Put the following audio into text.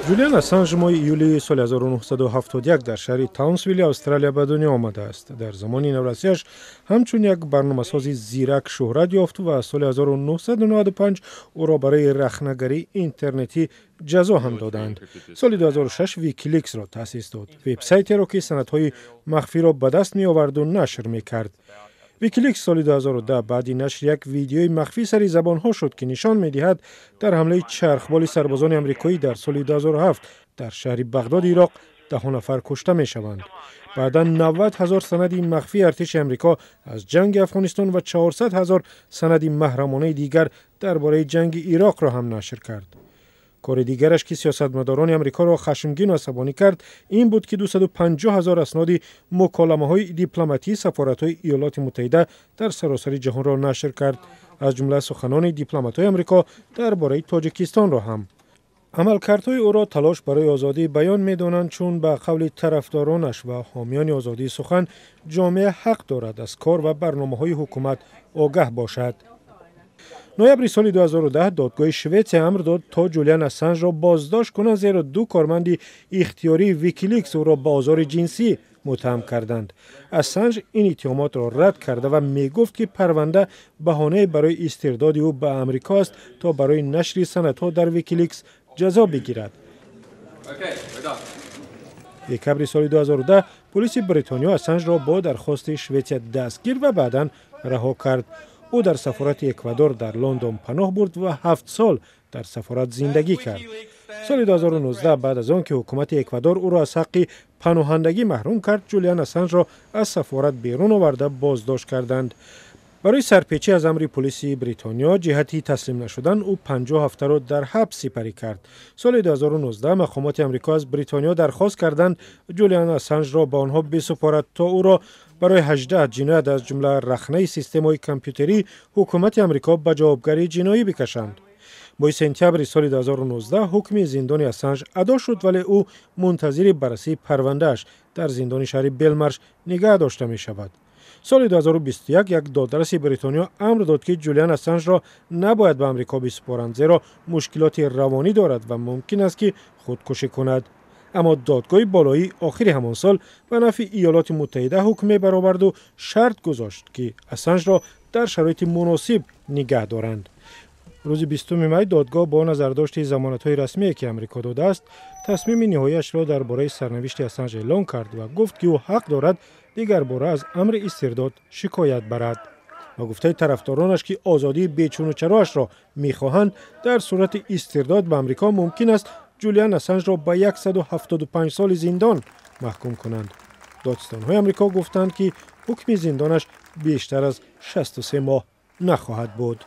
Ҷулиан Ассанж моҳи июли соли 1971 дар шаҳри Таунсвилли Австралия ба дунё омадааст. Дар замони наврасиаш ҳамчун як барномасози зирак шӯҳрат ёфт ва соли 1995 ӯро барои рахнагарии интернетӣ ҷазо ҳам доданд. Соли 2006 Викиликсро таъсис дод, вебсайтеро, ки санадҳои махфиро ба даст меоварду нашр мекард. Викиликс соли 2010 баъди нашри як видеои махфӣ сари забонҳо шуд, ки нишон медиҳад, дар ҳамлаи чархболи сарбозони амрикоӣ дар соли 2007 дар шаҳри Бағдоди Ироқ даҳо нафар кушта мешаванд. Баъдан 90 ҳазор санади махфии артиши Амрико аз ҷанги Афғонистон ва 400 ҳазор санади маҳрамонаи дигар дар бораи ҷанги Ироқро ҳам нашр кард. Кори дигараш, ки сиёсатмадорони Амрикоро хашмгину асабонӣ кард, ин буд, ки 250 ҳазор асноди муколамаҳои дипломатии сафоратҳои Иёлоти Муттаҳида дар саросари ҷаҳонро нашр кард, аз ҷумла суханони дипломатҳои Амрико дар бораи Тоҷикистонро ҳам. Амалкардҳои ӯро талош барои озодии баён медонанд, чун ба қавли тарафдоронаш ва ҳомиёни озодии сухан, ҷомеа ҳақ дорад аз кор ва барномаҳои ҳукумат огаҳ бошад. Ноябри соли 2010 додгоҳи Шветсия амр дод, то Ҷулиан Ассанжро боздошт кунанд, зеро ду корманди ихтиёрии Викиликс ӯро ба озори ҷинсӣ муттаҳам карданд. Ассанж ин иттиҳомотро рад карда ва мегуфт, ки парванда баҳонае барои истирдоди ӯ ба Амрико аст, то барои нашри санадҳо дар Викиликс ҷазо бигирад. Декабри соли 2010 полиси Бритониё Ассанжро бо дархости Шветсия дастгир ва баъдан раҳо кард. Ӯ дар сафорати Эквадор дар Лондон паноҳ бурд ва 7 сол дар сафорат зиндагӣ кард. Соли 2019, баъд аз он ки ҳукумати Эквадор ӯро аз ҳаққи паноҳандагӣ маҳрум кард, Ҷулиан Ассанжро аз сафорат берун оварда боздошт карданд. Барои сарпечӣ аз амри полиси Бритониё ҷиҳати таслим нашудан ӯ 50 ҳафтаро дар ҳабс сипарӣ кард. Соли 2019 мақомоти Амрико аз Бритониё дархост карданд, Ҷулиан Ассанжро ба онҳо бисупорад, то ӯро барои 18 ҷиноят, аз ҷумла рахнаи системаҳои компютерии ҳукумати Амрико, ба ҷавобгарии ҷиноӣ бикашанд. Моҳи сентябри соли 2019 ҳукми зиндони Ассанж адо шуд, вале ӯ мунтазири баррасии парвандааш дар зиндони шаҳри Белмарш нигаҳ дошта мешавад. Соли 2021 як додраси Бритониё амр дод, ки Ҷулиан Ассанжро набояд ба Амрико бисупоранд, зеро мушкилоти равонӣ дорад ва мумкин аст, ки худкушӣ кунад. Аммо додгоҳи болоӣ охири ҳамон сол ба нафъи Иёлоти Муттаҳида ҳукм мебароварду шарт гузошт, ки Ассанжро дар шароити муносиб нигаҳ доранд. Рӯзи 20 май додгоҳ бо назардошти замонатҳои расмие, ки Амрико додааст, тасмими ниҳояшро дар бораи сарнавишти Ассанж эълон кард ва гуфт, ки ӯ ҳақ дорад дигарбора аз амри истирдод шикоят барад. Ба гуфтаи тарафдоронаш, ки озодии бечунучароашро мехоҳанд, дар сурати истирдод ба Амрико мумкин аст, Ҷулиан Ассанжро ба 175 соли зиндон маҳкум кунанд. Додстонҳои Амрико гуфтанд, ки ҳукми зиндонаш бештар аз 63 моҳ нахоҳад буд.